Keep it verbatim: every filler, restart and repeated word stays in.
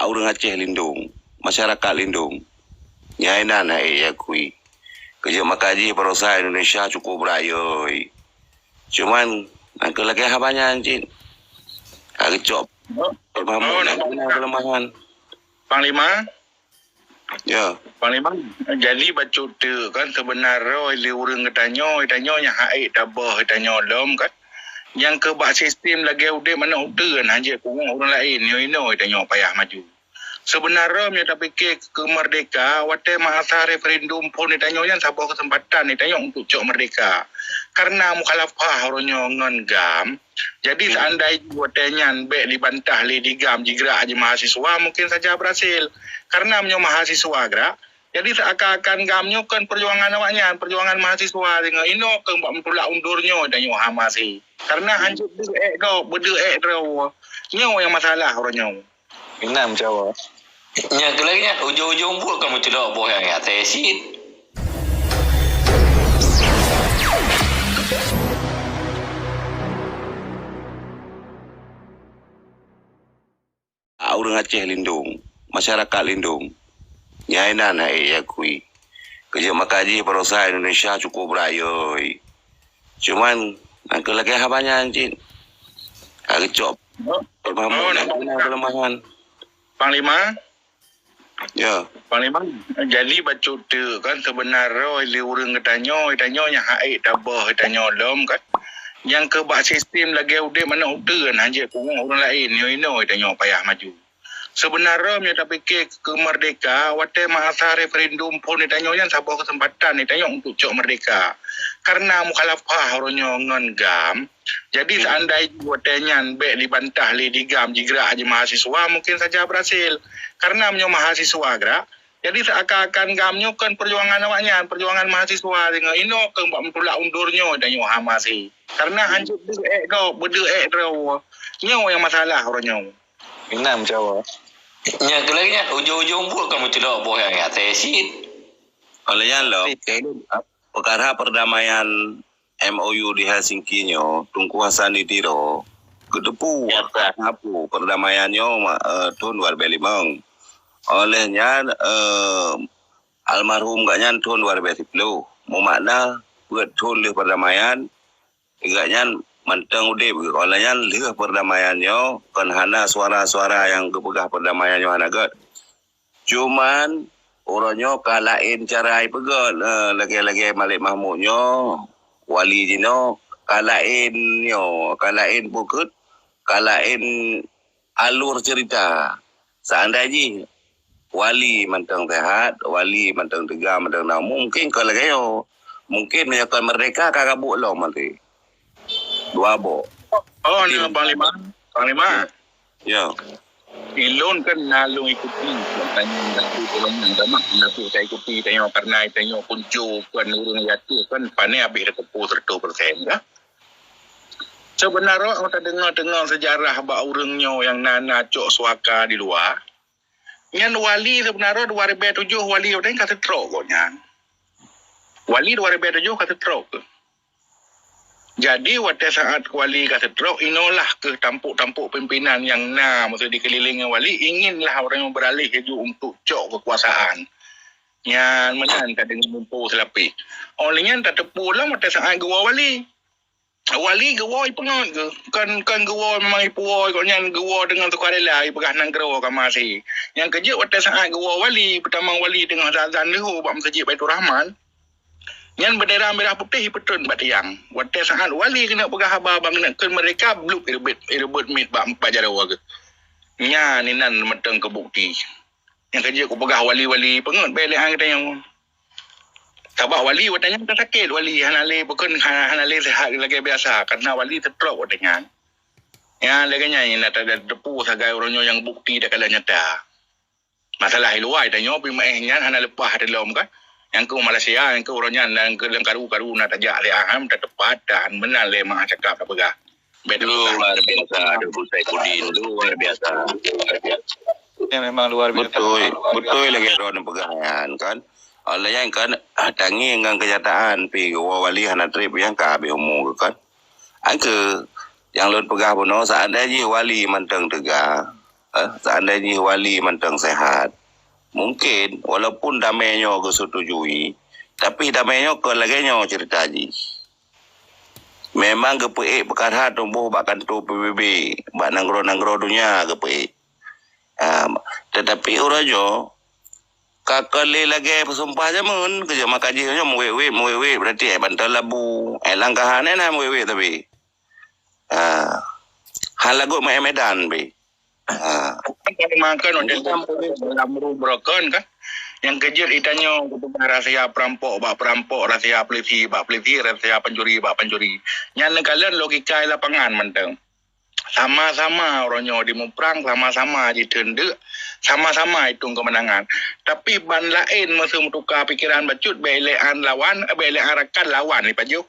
Ureuëng Aceh lindong, masyarakat lindong. Nyang inan hai ya kui. Keujeut maka jih barosa Indonesia cukup brat yoi. Cuman nangkeu lagée haba nyan cit. Ka geucok. Oh, Imam oh, nak nampak. Kelemahan. Panglima? Ya. Panglima, jadi bacut teuk kan sebenarnya lé ureuëng geutanyoe, geutanyoe nyang hak ék taboh geutanyoe lom kan. Nyang keu bak sistem lagée udeb aneuk uteuen hana jeuet pungoh ureuëng laén, nyoe inoe geutanyoe payah maju. Sebenarnya meunyoe tapike keu merdeka, watée masa referendum phon geutanyoe nyan saboh keuseumpatan geutanyoe untuk cok merdeka. Karena mukhalafah uroe nyoe ngon GAM, jadi seandai watée nyan bék dibantah lé di GAM jigrak jimahasiswa mungkin saja berhasil. Karena meunyoe mahasiswa grak, jadi seakan-akan GAM nyoe kon perjuangan awaknyan, perjuangan mahasiswa deungon inoe keu bak meutulak undur nyoe dan nyoe hama si. Karena hanjeuet beuék gob, beudeuh ék droe. Nyoe nyang masalah uroe nyoe. Inam Jawa. Nya keu lagée nyan ujong-ujong buet kamu celok boh nyang até cit. Ureuëng Aceh lindong, masyarakat lindong. Nyang inan hai ya kui. Keujeut maka jih barosa Indonesia cukup brat yoi. Cuman nangkeu lagée haba nyan cit. Ka geucok. Oh, Imam oh, nak nampak. Kelemahan. Panglima? Ya. Panglima, jadi bacut teuk kan sebenarnya lé ureuëng geutanyoe, geutanyoe nyang hak ék taboh geutanyoe lom kan. Nyang keu bak sistem lagée udeb aneuk uteuen hana jeuet pungoh ureuëng laén, nyoe inoe geutanyoe payah maju. Sebenarnya meunyoe tapike keu merdeka, watée masa referendum phon geutanyoe nyan saboh keuseumpatan geutanyoe untuk cok merdeka. Karena mukhalafah uroe nyoe ngon GAM, jadi seandai watée nyan bék dibantah lé di GAM jigrak jimahasiswa mungkin saja berhasil. Karena meunyoe mahasiswa grak, jadi seakan-akan GAM nyoe kon perjuangan awaknyan, perjuangan mahasiswa deungon inoe keu bak meutulak undur nyoe dan nyoe hama si. Karena hanjeuet beuék gob, beudeuh ék droe. Nyoe nyang masalah uroe nyoe. Inam Jawa. Nya keu lagée nyan ujong-ujong buet kamu celok boh nyang até cit. Oleh nyan lom, peukara perdamaian M O U di Helsinki nyoe, Teungku Hasan di Tiro, geuteupeue Ya, Pak. Perdamaian nyoe ma-, eh, thon dua ribée limong. Oleh nyan, eh, almarhum gobnyan thon dua ribée siploh. Meumakna peuet thon lheueh perdamaian, gobnyan mantong udeb. Oleh nyan lheueh perdamaian nyoe kon hana suara-suara nyang geupeugah perdamaian nyoe hana gét. Cuman, uroe nyoe ka laén cara jipeugét, eh, lagée-lagée Malik Mahmud nyoe, wali jinoe, ka laén nyoe, ka laén pukeuet, ka laén alur cerita. Seandai jih wali mantong sehat, wali mantong teuga, mantong na umu, mungkin kon lagée nyoe. Mungkin meunyoe kon merdeka ka gabuk lom nanti. Dua boh. Oh, ni Panglima. Panglima. Ya. Ilôn kan na lôn ikuti, makanya aku tolong agama, aku tak ikuti tengok karena tengok kuncu kan ureuëng jatuh kan pané habis dah teupeu seratus persen ya. Sebenarnya kita dengar-dengar sejarah bak ureuëng nyoe yang na na cok suaka di luar. Nyan wali sebenarnya dua ribée tujoh wali udah ka setrok kok nyan. Wali dua ribée tujoh ka setrok ke. Jadi watée saat wali ka setrok, inolah keu tampok-tampok pimpinan nyang na masa dikelilingi wali inginlah orang yang beralih laju untuk cok kekuasaan. Nyan meunan ka deungon mumpu seulapih. Oleh nyan tateupeue lom watée saat geuwoe wali. Wali geuwoe peungeut geuh. Kon, kon geuwoe memang ipuwoe kok nyan geuwoe dengan sukarela ipeugah nanggroe ka masi. Nyang keujeuet watée saat geuwoe wali, peutamang wali teungoh azan leuhô bak meuseujid Baiturrahman. Nyan bendera merah putih ipeutrön bak tiang. Watée saat wali keuneuk peugah haba bang keuneuk kheun merdeka, blup ireubet, ireubet miet bak, bak jaroe geuh. Nyan inan mantong keu bukti. Nyang ka jeuet kupeugah wali-wali peungeut bèk lé geutanyoe. Sabab wali watèe nyan ka sakét wali, hana lé bukon, hana, hana lé seuhat lagèe biasa, karena wali teutrok watèe nyan. Nyan lagèe nyan na tateupeue sagai uroe nyoe nyang bukti takalon nyata. Masalah i luwa tanyoe pih meu'èh nyan hana leupah teuh lom kan. Nyang keu Malaysia, nyang keu uroe nyan, nyang keu lam karu-karu na tajak lé aham, tateupat, tahan meunan lé meu'ah cakap tapeugah. Luar biasa, Teungku Saifuddin. Luar biasa. Luar biasa. Ya, memang luar biasa. Beutôi. Beutôi lagèe droeneuh peugah nyan, kan. Oleh nyan, kan, tangieng ngon keunyataan pih geuwoe wali hana trép nyang ka habéh umu geuh, kan. Nyan keuh nyang lôn peugah bunoe, seandai jih wali mantong teuga, eh, seandai jih wali mantong sehat, mungkin walaupun damé nyoe geusetujui, tapi damé nyoe kon lagée nyoe cerita jih. Memang geupeuék peukara tuboh bak kantô P B B, bak nanggroe-nanggroe donya geupeuék. Ha, tetapi uroe nyoe, ka kon lé lagée peusumpah jameun, keu jeuet maka jih nyoe meuwét-wét, meuwét-wét, berarti ék bantai labu, ék langkahan, ék na meuwét-wét tapi. Ha, hana lagot meuék Medan pih. Ha. Kan kalau makan hotel Jadi, dalam room broken kan. Yang kejut itanyoe ketugas rahsia perampok bak perampok, rahsia polisi bak polisi, rahsia pencuri bak pencuri. Nyan neukalon logika lapangan mantong. Sama-sama uroe nyoe dimuprang, sama-sama jiteundeuk, sama-sama itong keumeunangan. Tapi ban laén meuseu meutuka pikeran bacut, bék lé an lawan, bék lé an rakan lawan ipajoh.